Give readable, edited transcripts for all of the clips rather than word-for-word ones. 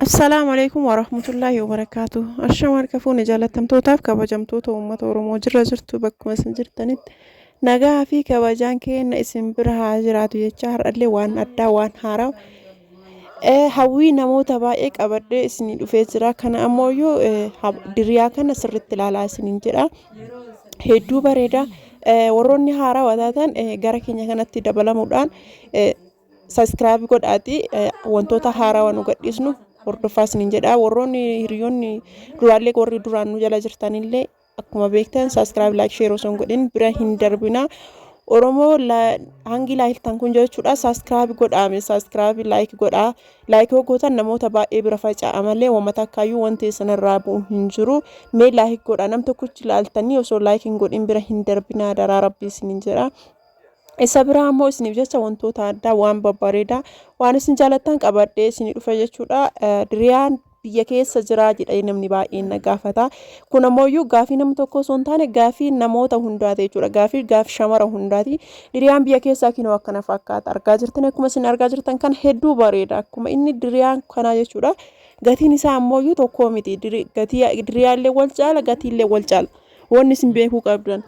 Assalaamu alaikum warahmatullaahi wabarakaatu. Ashama harka fuune jaallatamtootaaf kabajamtoota uummata Oromoo jirra jirtu bakkuma isin jirtanitti nagaa fi kabajaan keenya isin bira haa jiraatu jecha har'allee waan addaa waan haaraa hawwii namoota baay'ee qabadhee isinii dhufee jira. Kana ammoo diriyaa kana sirriitti ilaalaa isiniin jedha. Hedduu bareeda. Warroonni haarawaa taatan gara keenya kanatti dabalamuudhaan subscribe godhaati wantoota haarawaa nu gadhiisnu hordofaa isiniin jedha. Warroonni hiriyoonni duraallee warri duraan nu jala jirtanillee akkuma beektan subscribe, like, share osoo hin godhin bira hin darbina. Oromoo hangi laayiltan kun jechuudha subscribe godhaame, subscribe, like godhaa. Like yoo gootan namoota baay'ee bira faca'a malee wama takkaayyuu wanti isinirraa bu'u hin jiru. Mee like godhaa, nam tokkichi ilaaltanii osoo like hin godhin bira hin darbinaa, daraa rabbii isiniin jedha. Isa biraa immoo isiniif jecha wantoota addaa, waan babbareedaa, waan isin jaalattan qabadhee isinii dhufa jechuudha. Diriyaan biyya keessa jira jedhee namni baay'een na gaafata. Kun ammoo gaafii nama tokko osoo hin taane gaafii namoota hundaati jechuudha. Gaafii gaafii shamara hundaati. Diriyaan biyya keessaa kinoo akkana fakkaata. Argaa jirtan, akkuma isin argaa jirtan kan hedduu bareeda. Akkuma inni diriyaan kanaa jechuudha. Gatiin isaa ammoo tokko miti. Gatii diriyaallee wal caala, gatiillee wal caala. Wanni isin beekuu qabdan.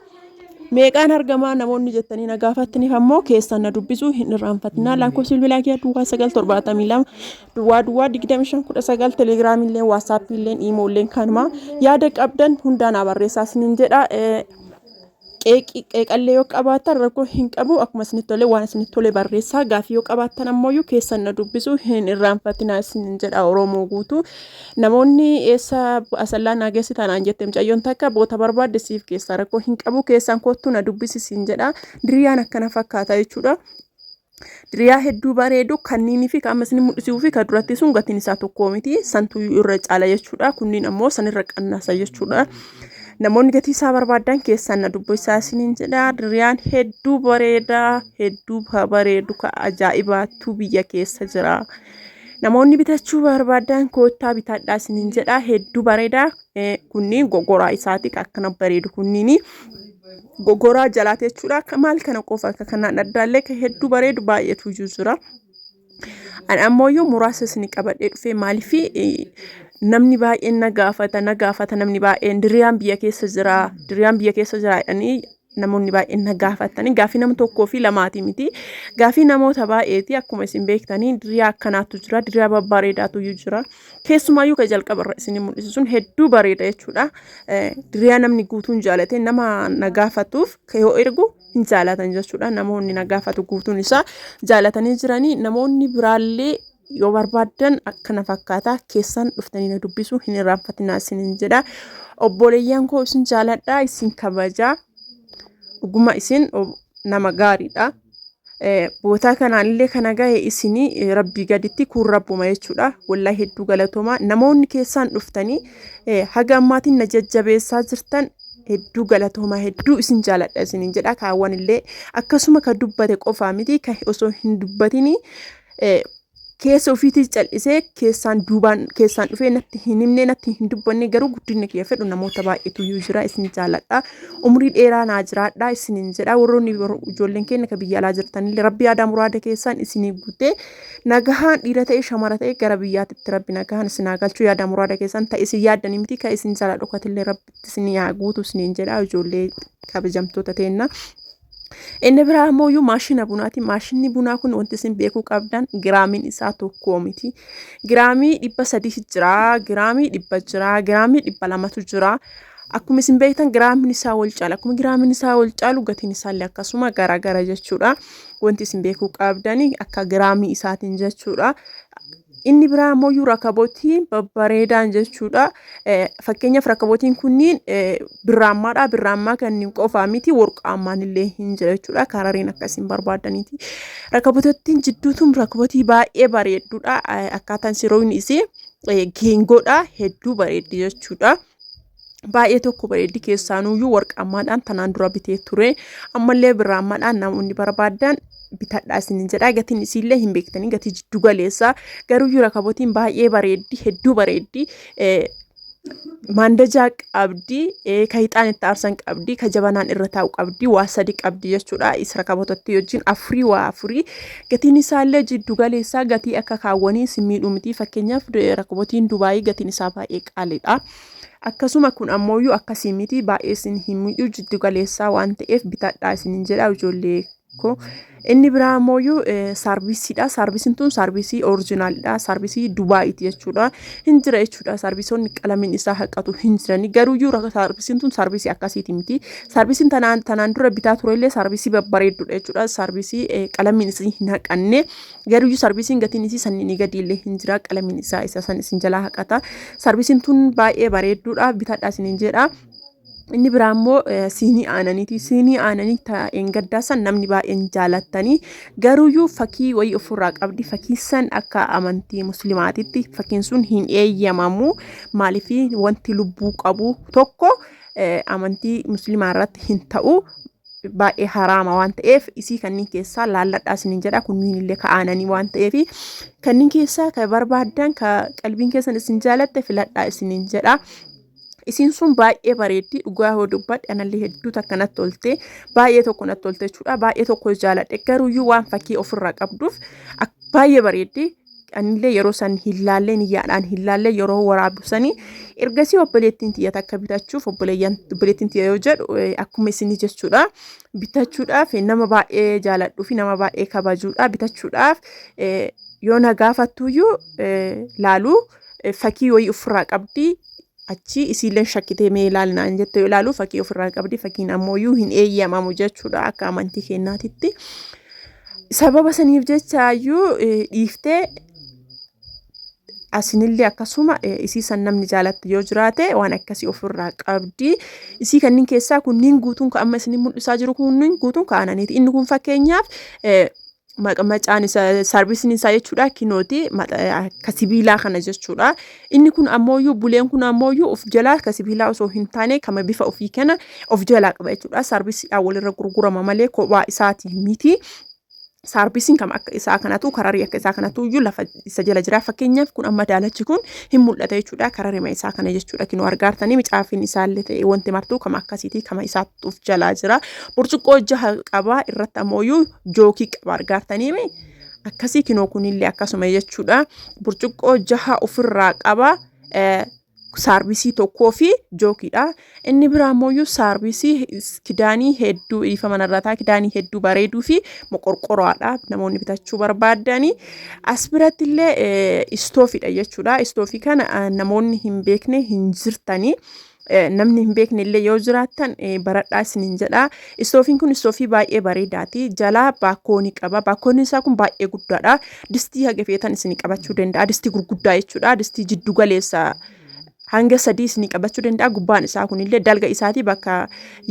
Meeqaan argamaa namoonni jettanii na gaafattaniif ammoo keessan na dubbisuu hin irraanfatinaa. Lakkoofsi bilbilaa kiyya 0972 00 25 19, telegiraamiillee, waasaappiillee, iimoollee kanuma. Yaada qabdan hundaa naa barreessaa isiniin jedha. Qeeqallee yoo qabaattan rakkoo hin qabu, akkuma isinitti tole waan isinitti tole barreessaa. Gaafii yoo qabaattan ammoo keessan na dubbisuu hin irraanfatinaa isiniin jedha. Oromoo guutuu, namoonni eessa Asallaa naa geessi taanaan jette mucayyoon takka, boota barbaadde siif keessaa, rakkoo hin qabu, keessaan kottuu na dubbisi siin jedha. Diriyaan akkana fakkaata jechuudha. Diriyaa hedduu bareedu kanniinii fi kan amma isin mul'isuu fi kan duratti sun gatiin isaa tokko miti, santu irra caala jechuudha. Kunniin ammoo sanirra qannaasa jechuudha. Namoonni gatii isaa barbaadan keessaan na dubbisaa isiniin jedha. Diriyaan hedduu bareedaa, hedduu bareedu, ka ajaa'ibaattu biyya keessa jira. Namoonni bitachuu barbaadan koottaa bitadhaa isiniin jedha. Hedduu bareedaa. Kunniin gogoraa isaati akkana bareedu, kunniini gogoraa jalaati jechuudha. Maal kana qofa, akka kanaan addaallee kan hedduu bareedu baay'eetu jira. Ani ammoo muraasa isin qabadhee dhufee, maaliif namni baay'een na gaafata, na gaafata namni baay'een, diriyaan biyya keessa jira, diriyaan biyya keessa jira jedhanii namoonni baay'een na gaafatanii. Gaafii nama tokkoo fi lamaati miti, gaafii namoota baay'eeti. Akkuma isin beektanii diriyaa akkanaatu jira, diriyaa babbareedaatu jira. Keessumaayyuu kan jalqabarra isin mul'isu sun hedduu bareeda jechuudha. Diriyaa namni guutuun jaalate, nama na gaafatuuf yoo ergu hin jaalatan jechuudha. Namoonni na gaafatu guutuun isaa jaalatanii jiranii. Namoonni biraallee yoo barbaaddan akkana fakkaata, keessan dhuftanii na dubbisuu hin irraanfatinaa isiniin jedha. Obboleeyyan koo, isin jaaladha, isin kabajaa. Dhuguma isin nama gaariidha. Bootaa kanaanillee kana gahe isinii, rabbii gaditti kun rabbuma jechuudha. Wallahi hedduu galatooma. Namoonni keessaan dhuftanii haga ammaatiin na jajjabeessaa jirtan hedduu galatooma, hedduu isin jaaladha isiniin jedha. Kaawwan illee akkasuma, ka dubbate qofaa miti, ka osoo hin dubbatini keessa ofiitii cal'isee keessaan duubaan keessaan dhufee natti hin himne, natti hin dubbanne, garuu guddina kiyya fedhu namoota baay'eetu iyyuu jira. Isin jaaladha, umurii dheeraa naa jiraadha isiniin jedha. Warroonni ijoolleen keenya ka biyya alaa jirtanillee rabbi yaadaa muraada keessaan isinii guutee nagahaan dhiira ta'e shamara ta'e gara biyyaatitti rabbi nagahaan isin haa galchuu. Yaadaa muraada keessan ta'e isin yaaddanii miti, ka isin jala dhokatillee rabbitti isinii haa guutu isiniin jedha, ijoollee kabajamtoota teenna. Inni biraa ammoo maashina bunaati. Maashinni bunaa kun wanti isin beekuu qabdan giraamiin isaa tokko miti. Giraamii 300 jira, giraamii 100 jira, giraamii 200tu jira. Akkuma isin beektan giraamiin isaa wal caala. Akkuma giraamiin isaa wal caalu gatiin isaallee akkasuma garaagara jechuudha. Wanti isin beekuu qabdani akka giraamii isaatiin jechuudha. Inni biraa ammoo rakabootiin babbareedaan jechuudha. Fakkeenyaaf rakabootiin kunniin birraammaadha. Birraammaa kanneen qofaa miti, warqaammaan illee hin jira jechuudha. Karariin akkasiin barbaadaniiti. Rakaboottiin jidduutuun rakabootii baay'ee bareedduudha. Akkaataan siroonni isii geengoodha. Hedduu bareeddi jechuudha. Baay'ee tokko bareeddi, keessaanuyyuu warqaammaadhaan tanaan dura bitee ture. Ammallee birraammaadhaan namoonni barbaadan bitadhaa isiniin jedha. Gatiin isiillee hin beektanii, gatii jiddu galeessaa. Garuuyyuu rakabootiin baay'ee bareeddi, hedduu bareeddi. Maandajaa qabdi, ka hixaan itti aarsan qabdi, ka jabanaan irra taa'u qabdi, waa sadi qabdi jechuudha. Isa rakabootatti wajjin afurii waa afurii. Gatiin isaallee jiddu galeessaa gatii akka kaawwanii si miidhu miti. Fakkeenyaaf rakabotiin Dubaayii gatiin isaa baay'ee qaaliidha. Akkasuma kun ammooyyuu akkasii miti baay'ee isin hin miidhu jiddu galeessaa waan ta'eef bitadhaa isinin jedha ijoollee ko. Inni biraa ammooyyuu saarvisiidha. Saarvisiin tun saarvisii orijinaalidha. Saarvisii Dubaayiiti jechuudha. Hin jira jechuudha. Saarvisoonni qalamiin isaa haqatu hin jirani. Garuuyyuu saarvisiin tun saarvisii akkasiiti miti. Saarvisiin tanaan tanaan dura bitaa turellee saarvisii babbareeddudha jechuudha. Saarvisii qalamiin isii hin haqanne. Garuuyyuu saarvisiin gatiin isii sanniin gadi illee hin jira. Qalamiin isaa isa san isin jalaa haqata. Saarvisiin tun baay'ee bareedduudha. Bitadhaa isiniin jedha. Inni biraa immoo siinii aananiiti. Siinii aananii taa'een gaddaa san namni baay'een jaalattanii garuuyyuu fakkii wayii ofirraa qabdi. Fakkiin san akka amantii muslimaatitti fakkiin sun hin eeyyamamu. Maaliif wanti lubbuu qabu tokko amantii muslimaa irratti hin ta'u. Baay'ee haraama waan ta'eef isii kanneen keessaa laalladhaa isiniin jedha. Kunniin illee ka aananii waan ta'eef kanneen keessaa ka barbaaddan ka qalbiin keessan isin jaalatte filadhaa isiniin jedha. Isiin sun baay'ee bareeddi dhugaa yoo dubbadhe anallee hedduu takka natti tolte baay'ee tokko natti tolte jechuudha baay'ee tokko jaaladhe garuuyyuu waan fakkii ofirraa qabduuf baay'ee bareeddi anillee yeroo san hin laallee niyyaadhaan hin laallee yeroo waraabu sanii ergasii obboleettiin tiyya takka bitachuuf obboleettiin tiyya yoo jedhu akkuma isinii jechuudha bitachuudhaaf nama baay'ee jaaladhuu fi nama baay'ee kabajuudha bitachuudhaaf yoo na gaafattuyyuu laaluu fakkii wayii ofirraa qabdi achi isiilleen shakkitee mee ilaali naan jette yoo ilaalu fakkii ofirraa qabdi fakkiin ammooyyuu hin eeyyamamu jechuudha akka amantii keenyaatitti. Sababa saniif jechaayyuu dhiiftee asinillee akkasuma isii san namni jaalatte yoo jiraate waan akkasii ofirraa qabdi. Isii kanneen keessaa kunniin guutuun ka amma isin mul'isaa jiru kunniin guutuun ka aananiiti. Inni kun fakkeenyaaf maqamacaan isa saarvisiin isaa jechuudha kinooti ka sibiilaa kana jechuudha. Inni kun ammooyyuu buleen kun ammooyyuu of jalaa ka sibiilaa osoo hin taane kama bifa ofii kana of jalaa qaba jechuudha. Saarvisiidhaan walirra gurgurama malee kophaa isaati miti. Saarvisiin kama akka isaa kanatu kararii akka isaa kanatu iyyuu lafa isa jala jira. Fakkeenyaaf kun amma daalachi kun hin mul'ata jechuudha. Kararima isaa kana jechuudha. Kinoo argaartanii micaafiin isaallee ta'e wanti martuu kama akkasiiti kama isaatti of jalaa jira. Burcuqqoo jaha qaba irratti ammooyyuu jookii qaba argaartaniimi. Akkasii kinoo kunillee akkasuma jechuudha. Burcuqqoo jaha ofirraa qaba. Saarvisii tokkoo fi jookiidha. Inni biraa ammoo saarvisii kidaanii hedduu dhiifama narraa ta'a kidaanii hedduu bareeduu fi moqorqoraadha namoonni bitachuu barbaadani. As biratti illee istoofiidha jechuudha. Istoofii kana namoonni hin beekne hin jirtani. Namni hin beekne illee yoo jiraattan baradhaa isiniin jedha. Istoofiin kun istoofii baay'ee bareedaati. Jalaa baakkoo ni qaba. Baakkoon isaa kun baay'ee guddaadha. Distii haga feetan isin qabachuu danda'a. Distii gurguddaa jechuudha. Distii jiddu galeessa hanga sadii isin qabachuu danda'a. Gubbaan isaa kunillee dalga isaatii bakka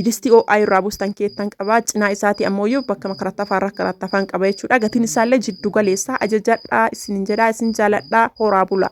distii ho'aa irraa buustan keettan qaba. Cinaa isaatii ammoo bakka makarattafaa irraa karattafaan qaba jechuudha. Gatiin isaallee jiddu galeessa. Ajajadhaa isiniin jedha. Isin jaaladhaa. Horaa bula.